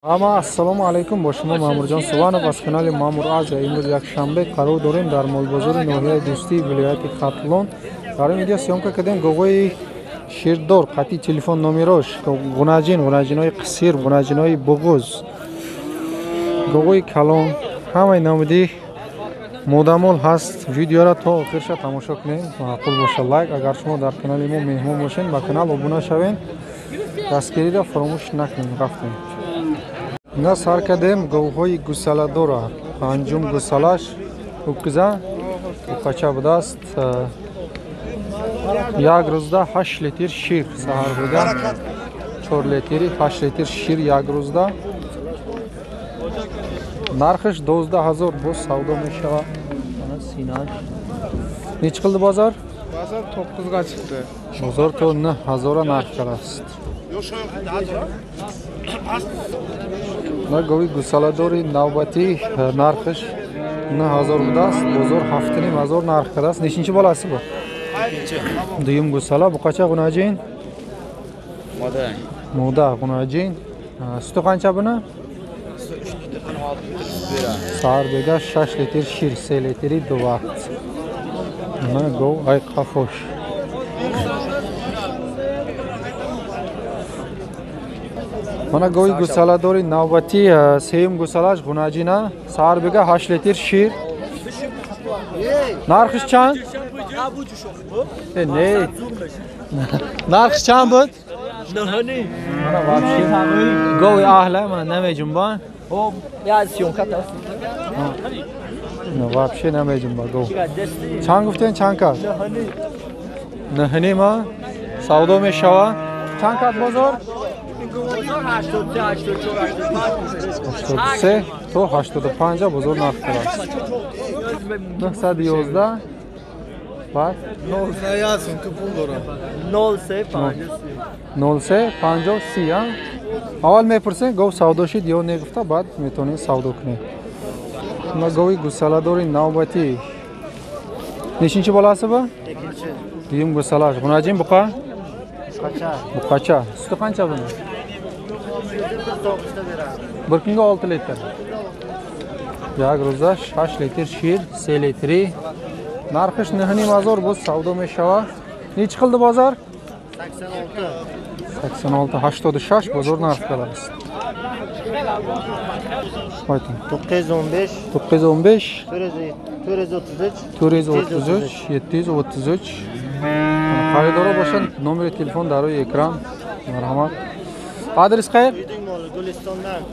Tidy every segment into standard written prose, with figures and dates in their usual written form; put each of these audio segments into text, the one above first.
Ама ассалому алайкум, бо шумо Маъмурҷон Суванов аз канали Маъмур Азия. Имрӯз якшанбе қарор дорем дар молбозори ноҳияи Дӯстии вилояти Хатлон. Дар ин видео съёмка кардем говҳои ширдор, қатъи телефон номерош, гунаҷин, гунаҷинои қисир, гунаҷинои буғуз, говҳои калон, ҳамаи намуди модамол ҳаст. Видеоро то охирша тамошо кунем. Маъқул боша лайк. Агар шумо дар канали мо меҳмон бошед, ба канал обуна шавед. Дастгириро фаромӯш накунед. Рафтем. На сар кардем говҳои гусаладора. Панҷум гусалаш укза уқача будааст. Як рӯзда 8 литр шир саҳар буда. 4 литри 8 литр шир як рӯзда. Нархаш 12 000 боз савдо мешавад. Ана синаш. Нечи қилди бозор? Бозор 9-га chiqdi. Бозор то 9000 нарх кардааст. На гови гусаладори навбатӣ нархаш 9000 будааст. Бозор 7500 нарх кардааст. Нечинчи боласи бу? Дуюм гусала. Буқача гунаҷин? Мода. Мода гунаҷин. Суту қанча буна? Саҳар бега 6 литр шир, 3 литри ду вақт. На гов ай қафош. Мана гови гусаладори навбатӣ, сеюм гусалаш гунаҷина. Саҳар бега 8 литр шир. Нархиш чанд? Не. Нархиш чанд буд? Мана вообще гови аҳла, мана намеҷунбан. Вообще намеҷунба гов. Чанд гуфтен, чанд кард? 9.5 савдо мешава. Чанд кард бозор? 83 то 85 бозор нарх кардааст. 911 баъд 03 50 30. Аввал мепурсем гов савдо шид ё не гуфта, баъд метавонем савдо кунем. На гови гусаладори навбатӣ. Нечинчи боласи бу? Дуюм гусалаш. Гунаҷин буқа? Буқача. Сути қанча буни? Bir kunga 6 litr. Як рӯза 6 литр шир, 3 литри. Нархиш 9500 боз савдо мешава. Нечи қилди бозор? 86 86 бозор нарх кардааст. Айтın. 915 915 433 433 733. Харидоро бошанд, номери телефон дар рӯи экран. Марҳамат. Адрес қайер?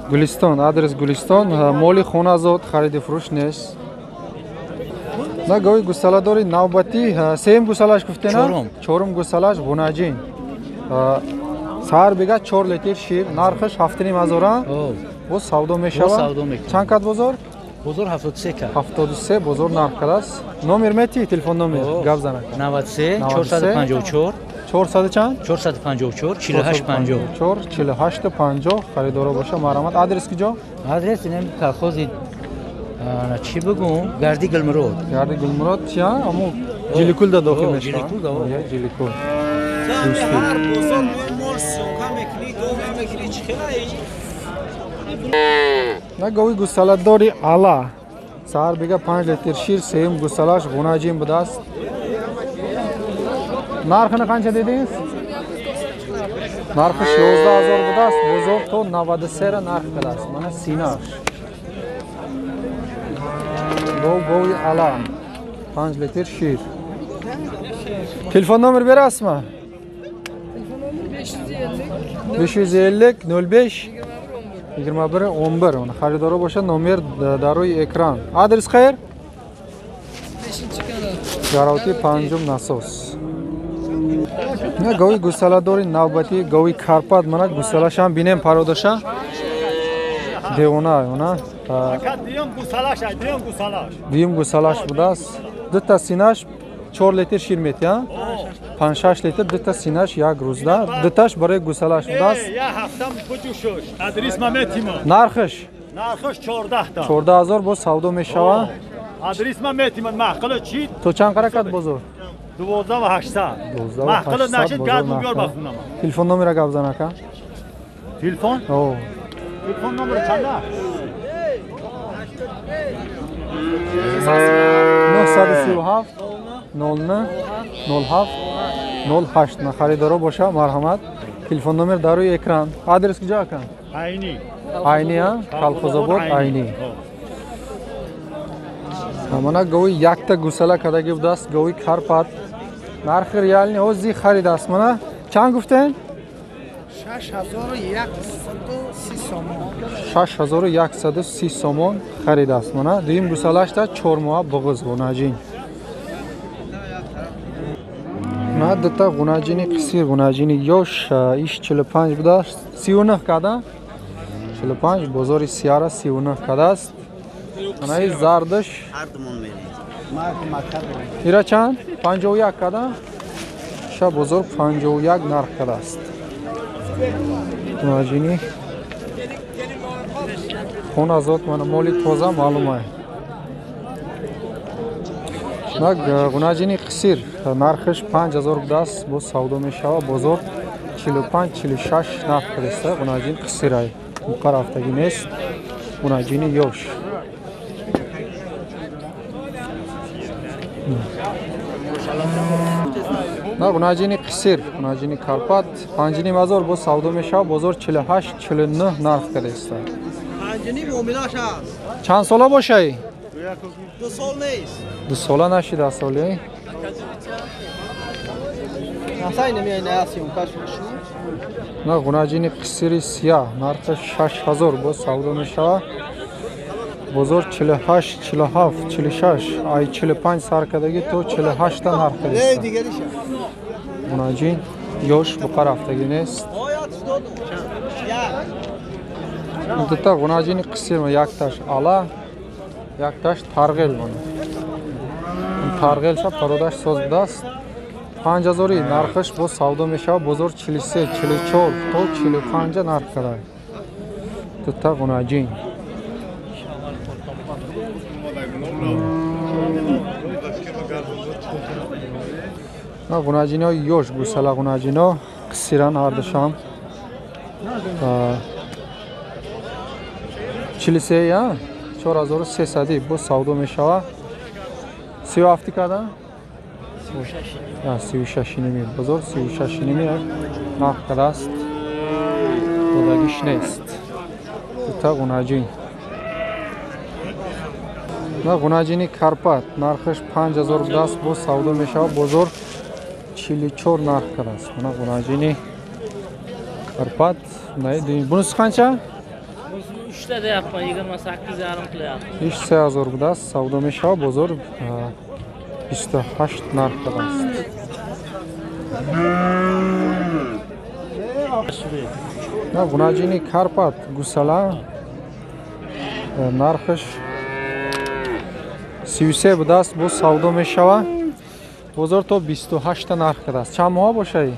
Гулистон. Адрес Гулистон. Моли хоназод, хариди фурӯш нест. На гови гусаладори навбатӣ, сеюм гусалаш гуфтена? Чорум гусалаш гунаҷин. Саҳар бега 4 литр шир, нархаш 7500. Боз савдо мешавад. Чанд кат бозор? Бозор 73 кард. 73 бозор нарх кардааст. Номер мети, телефон номер гап занак. 93 454 400 чанд? 454 48 50. 4 48 50. Харидоро боша, марҳамат. Адрес куҷо? Адрес инам колхози чӣ бигӯм? Гарди Гулмурод. Гарди Гулмурод чи? Аммо Жиликул да дохил мешавад. Жиликул да. Жиликул. Ҳар бозор мол съёмка мекунӣ, гов мекунӣ, чӣ хелай? На гови гусаладори ала. Саҳар бега 5 литр шир, сеюм гусалаш гунаҷин будааст. Нархini qancha dedingiz? Нархи 11000 будааст. Бозор то 93 ра нарх кардааст. Мана синаш. Гов гови ала. 5 литр шир. Телефон номер берасizmi? 550 05 21 11. Харидоро бошад, номер дар рӯи экран. Адрес қайер? Гаравти панҷум насос. На гови гусаладори навбатӣ, гови Карпат. Мана гусалашам бинем пародаша. Девона, она. Дуюм гусалаш будааст. Дута синаш 4 литр шир метиҳад. 5-6 литр дута синаш як рӯзда. Дуташ барои гусалаш будааст. Нархаш? Нархаш 14 та. 14000 боз савдо мешавад. Адрес ма метимад маҳқила чи? То чанд ҳаракат бозор? 12800. Маҳқила нашид, гад биёр ба хонама. Телефон номера гап зан ака. Телефон? О. Телефон номер чанда? 937 09 07 08. На харидоро боша, марҳамат. Телефон номер дар рӯи экран. Адрес куҷо акан? Айни. Айни, а? Колхозобод Айни. Мана гови якта гусала кадаги будааст, гови карпат. Нархи реални ҳози харид аст. Мана чанд гуфтем? 6130 сомон. 6130 сомон харид аст. Мана дуюм гусалашта 4 моҳа буғуз ғунаҷин. На дута ғунаҷини қисир, ғунаҷини ёш, иш 45 будааст, 39 када. 45 бозори сияра 39 кадааст. Мана и зардаш. Ира чанд? 51 када. Ша бозор 51 нарх кадааст. Ғунаҷини хоназот, мана моли тоза маълум ай. На ғунаҷини қисир нархаш 5000 будааст, боз савдо мешава, бозор 45-46 нарх кадааст. Ғунаҷин қисир ай. Муқар рафтагӣ нест. Ғунаҷини ёш. На ғунаҷини қисир, ғунаҷини карпат 5500 боз савдо мешава, бозор 48-49 нарх кадааст. 5.5 муомилаш аст. Чанд сола бошай? 2 сол нест. 2 сола нашида соли? На ғунаҷини қисири сияҳ нархаш 6000 боз савдо мешава. Бозор 48, 47, 46, ай 45 сар кардагӣ то 48 та нарх кардааст. Ғунаҷин ёш буқа рафтагӣ нест. Дута ғунаҷини қисир якташ ала, якташ тарғел мона. Тарғелша пародаш соз будааст. 5000 нархаш боз савдо мешава, бозор 43, 44 то 45 нарх кардааст. Дута ғунаҷин. На ғунаҷино ёш гусала ғунаҷино қисиран ҳардушам. 43 я 4300 боз савдо мешава. 37 када? 36.5 бозор 36.5 нарх кадааст. Додагиш нест. Дута ғунаҷин. На ғунаҷини карпат нархаш 5000 будааст, боз савдо мешава, бозор 44 нарх кадааст. Мана ғунаҷини карпат. Бунуси қанча? 3 deyapman, 28,5 qilyapman. Иш 3000 будааст, савдо мешава, бозор 28 нарх кадааст. На ғунаҷини карпат гусала нархаш 33 будааст, боз савдо мешава. Бозор то 28 нарх кадааст. Чанд моҳа бошай?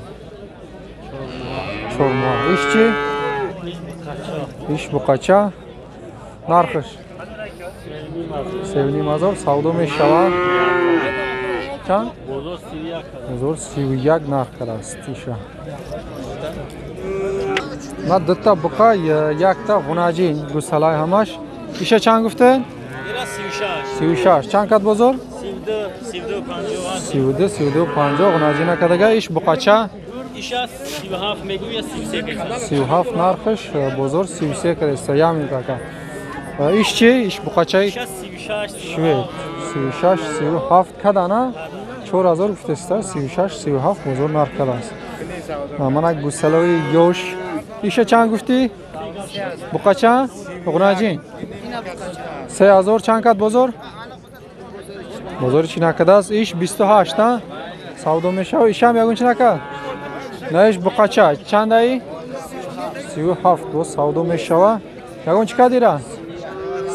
4 моҳа. Иш чӣ? Иш буқача. Нархаш 3.5 савдо мешава. Чанд? Бозор 31 нарх кадааст иша. На дута буқа, якта ғунаҷин гусалаи ҳамаш. Иша чанд гуфте? 36. Чанд кад бозор? 32, 32.50 ғунаҷина кадага. Иш буқача? Иша 37 мегӯя 33 када. 37 нархаш, бозор 33 кадааст. Ямин кака. Иш чи? Иш буқачаи? Иша 36, 37. 36, 37 када на? 4000 гуфтеста, 36, 37 бозор нарх кадааст. Мана гусалаи ёш. Иша чанд гуфтӣ? Буқача? Ғунаҷин? 3000 чанд кад бозор? Бозори чӣ накардааст? Иш 28 та савдо мешава. Ишам ягон чӣ накард? На иш буқача чандаи? 37 боз савдо мешава. Ягон чӣ кад ира?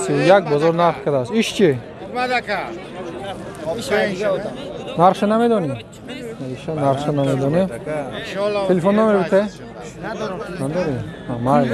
31 бозор нарх кардааст. Иш чӣ? Нархша намедонӣ? Иша нархша намедонӣ. Телефон номер бите? Надорӣ? Майли.